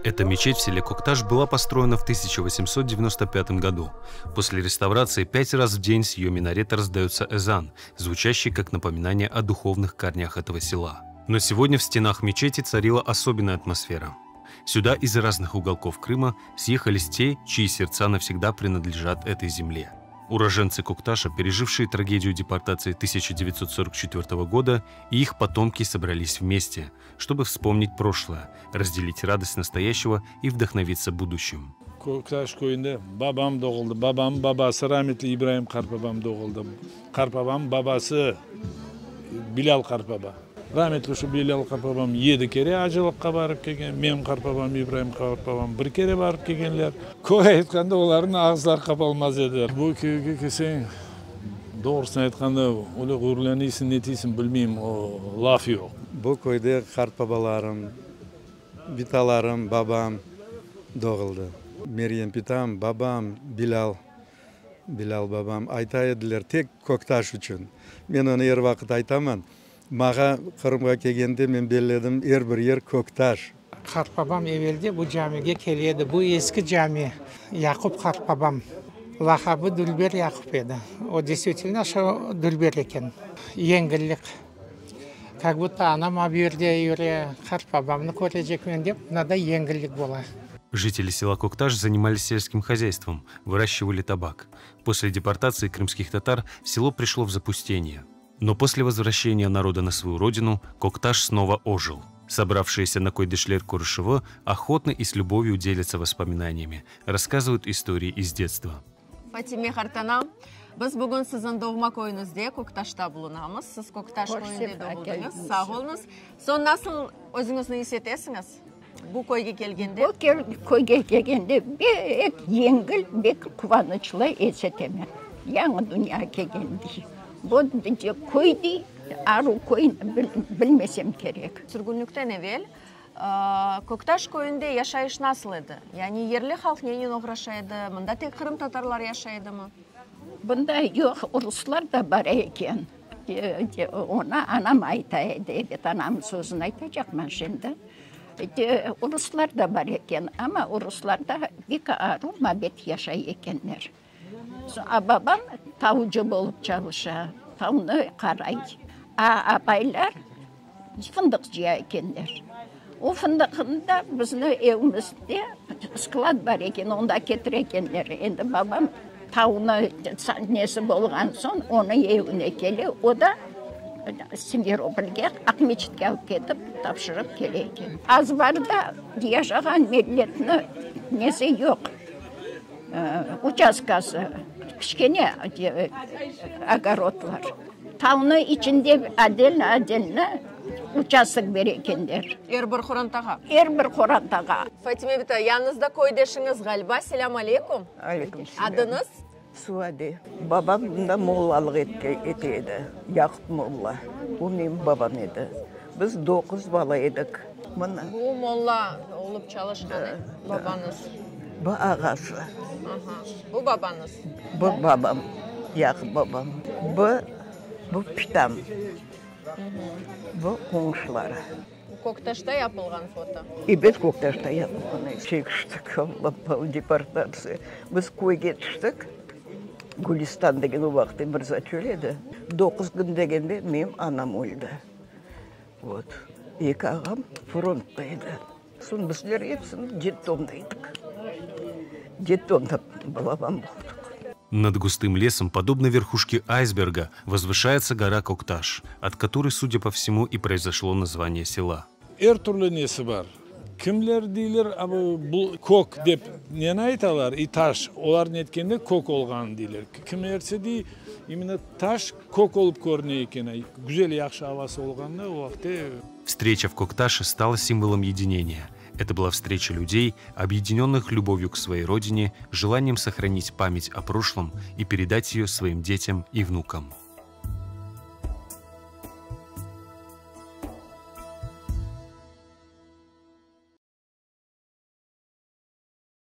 Эта мечеть в селе Кокташ была построена в 1895 году. После реставрации пять раз в день с ее минарета раздается эзан, звучащий как напоминание о духовных корнях этого села. Но сегодня в стенах мечети царила особенная атмосфера. Сюда из разных уголков Крыма съехались те, чьи сердца навсегда принадлежат этой земле. Уроженцы Кокташа, пережившие трагедию депортации 1944 года, и их потомки собрались вместе, чтобы вспомнить прошлое, разделить радость настоящего и вдохновиться будущим. Köktaş köyünde babam doğuldı. Babam babası rahmetli İbrahim qartbabam doğuldı. Qartbabam babası Bilal qartbaba. Rahmetli şu Bilal qartbabam 7 kere acılıqqa barıp kelgen. Menim qartbabam İbrahim qartbabam bir kere barıp kelgenler. Köy aytqanda olarnıñ ağızları qapalmaz edi. Bu köyge kelseñ, doğrusını aytqanda, öyle ğururlanıysıñ, ne deysiñ bilmeyim, o laf yoq. Bu köyde qartbabalarım, bitalarım, babam doğuldı. Meryem bitam, babam, Bilal, Bilal babam ayta ediler, tek Köktaş içün. Men onı er vaqıt aytaman. Maña Qırımğa kelgende men belledim, er bir yer Köktaş. Qartbabam evelde bu camige kele edi. Bu eski cami. Yaqub qartbabam. Laqabı Dülber Yaqub edi. O, действительно, şu dülber eken. Yengillik. Как будто anam bu yerde yüre, qartbabamnı körecekmen dep, mınada yengillik bola. Жители села Кокташ занимались сельским хозяйством, выращивали табак. После депортации крымских татар село пришло в запустение. Но после возвращения народа на свою родину Кокташ снова ожил. Собравшиеся на Köydeşler körüşüvi охотно и с любовью делятся воспоминаниями, рассказывают истории из детства. Fatime qartana, biz bugün siziñ doğma köyüñizde Köktaşta bulunamız. Siz Köktaş köyünde doğuldıñız. Sağ oluñız. Soñ nasıl özüñizni is etesiñiz bu köyge kelgende? Bu köyge kelgende pek yengil, pek quvanıçlı is etemen. Yañı dünya kelgende. Bu köy dey, aru köy bilmesem kerek. Sürgünlikten evel Köktaş köyünde yaşayış nasıl edi? Yani yerli halq nenen oğraşa edi? Mında tek qırımtatarlar yaşay edimi? Bunda yoq, ruslar da bar eken. Onı anam ayta edi. Ebet, anamnıñ sözüni aytacaqman şimdi. Ruslar da bar eken, amma ruslar da pek aru mabet yaşay ekenler. A babam tavucı bolıp çalışa, tavnı qaray. A apaylar fındıq cıya ekenler. O fındıqnı da bizni evimizde sklad bar eken, onda ketire ekenler. Endi babam tavnı nesi bolğan soñ, onı evine kele, o da Simferopolge, Aqmeçitke alıp ketip, tapşırıp kele eken. Azbarda yaşağan milletni nesi yoq. Uçastkası kiçkene ogorodlar. Tavnı içinde otdelno otdelno uçastok bere ekenler. Er bir qorantağa? Er bir qorantağa. Fatime bita, yanıñızda köydeşiñiz ğaliba. Selâm aleyküm. Aleyküm selâm. Adıñız? Suade. Babam mında mollalıq ete edi, Yaqub molla. O menim babam edi. Biz doquz bala edik. Mına. Bu molla olıp çalışqan, e, babañız? Bu ağası. Aha. Bu babañız? Bu babam, Yaqub babam. Bu, bu pitam. Bu qoñşuları. Bu Köktaşta yapılğan foto. Ebet, Köktaşta yapılğan. Çekiştik, Allah, deportatsiya. Biz köyge tüştik, Gülistan degen o vaqıt Mırzaçöl edi. Doquz kün degende menim anam öldi. Vot. Eki ağam frontta edi. Soñ bizler episini detdomda edik. Detdomda balaban boldıq. Над густым лесом, подобно верхушке айсберга, возвышается гора Кокташ, от которой, судя по всему, и произошло название села. Er türlü nesi bar. Kimler deyler, bu kök dep neni aytalar, i taş, olar netkende kök olğan deyler. Kimlerse dey, именно taş kök olıp körüne eken, güzel yahşı avası olğanda o vaqıtte. Встреча в Кокташе стала символом единения. Это была встреча людей, объединенных любовью к своей родине, желанием сохранить память о прошлом и передать ее своим детям и внукам.